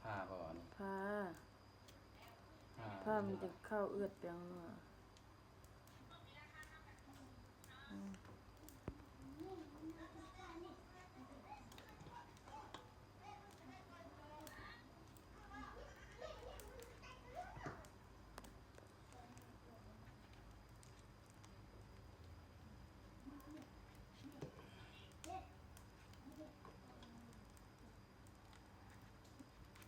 ຜ່າບໍ່ອັນນີ້? ຜ່າ ຜ່າ ຜ່າມັນຈະເຂົ້າເອືອດແປ້ງນົວ. ອືມ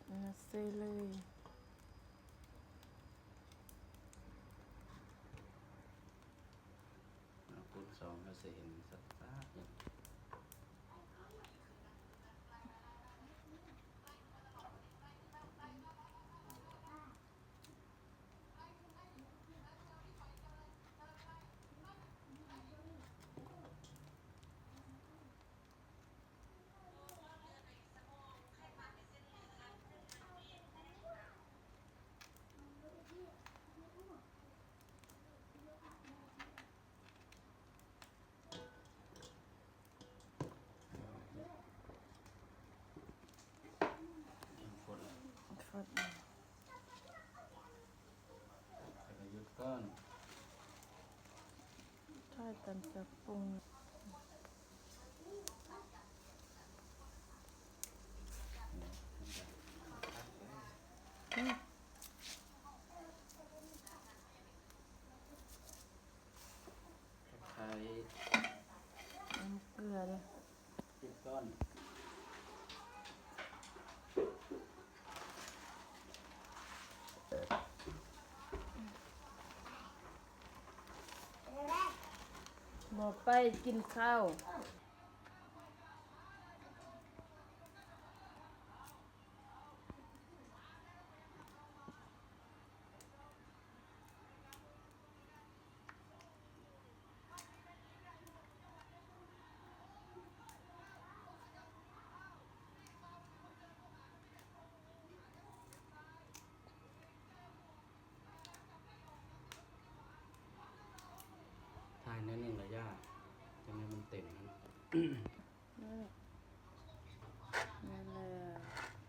ເອົາໃສ່ເລີຍ. ເອົາຄູນສອງ ເຮົາຊິເຫັນຊັດໆຢູ່. ຝົນ ຝົນ ແລ້ວກໍຢຸດກ່ອນ. ຖ້າຕຳຈັກປຸງ ອືມ ໄຂ່ ນ້ຳເກືອເດ້. ບໍ່ໄປກິນເຂົ້າ. ຖ່າຍໜ້ອຍໜຶ່ງລະຢ່າ ຈັ່ງໃຫ້ມັນເຕັມຫັ້ນ. ນັ້ນແຫຼະ ນັ້ນແຫຼະ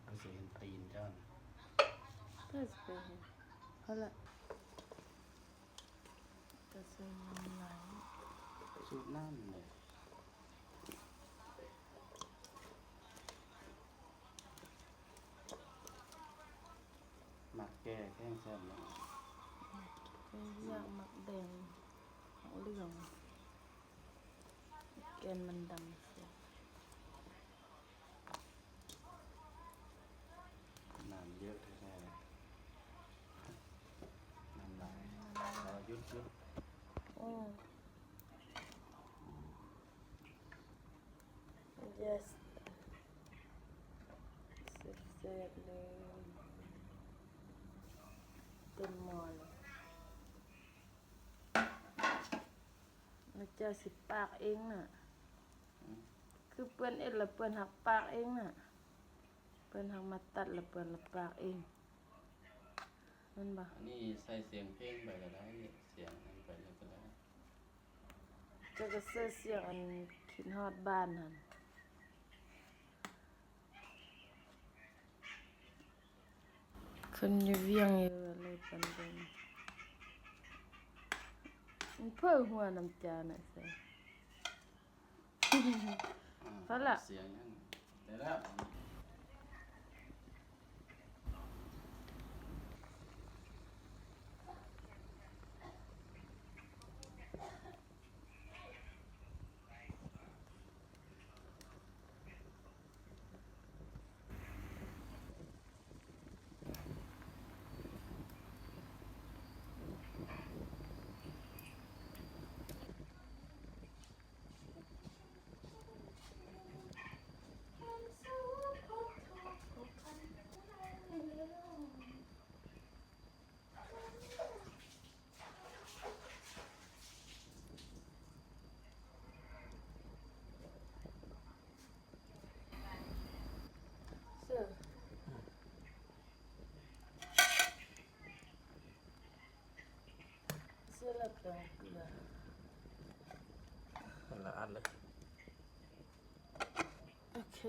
ມັນຊິເຫັນຕີນເຈົ້ານະ. ເພິ່ນຊິໄປເຫັນ ເອົາລະ ກະໃສ່ນ້ຳຫຼາຍ ສູດນ້ຳເລີຍ. ໝາກແກ່ແຫ້ງແຊບເນາະ. ແກງຢາກໝາກແດງ ໝາກເຫຼືອງ ແກ່ນມັນດຳແຊບ. ນ້ຳເຍອະແທ້ໆ ນ້ຳຫຼາຍ. ເອົາ ຢຸດ ຢຸດ. ໂອ້ ເຢສ ແຊບໆເລີຍ ເຕັມໝໍ້ເລີຍ. ແລ້ວເຈົ້າຊິປາກເອງນະ. ອືມ ຄືເພິ່ນເຮັດລະເພິ່ນຫັກປາກເອງນະ. ເພິ່ນຫັກມາຕັດລະເພິ່ນລະປາກເອງ ແມ່ນບໍ່? ອັນນີ້ໃສ່ສຽງເພງໄປກະໄດ້ ສຽງນັ້ນໄປເລີຍກະໄດ້. ເຈົ້າກະໃສ່ສຽງອັນຄິດຮອດບ້ານຫັ້ນ. ຄົນຢູ່ວຽງຢູ່ເລີຍປານໃດ ມັນເຜີຫົວນຳຈານະ. ພໍລະ ສຽງຫຍັງ ໄດ້ແລ້ວ. ເສີ ເສີແລ້ວກໍເກືອ ຄົນລະອັນເລີຍ. ໂອເຄ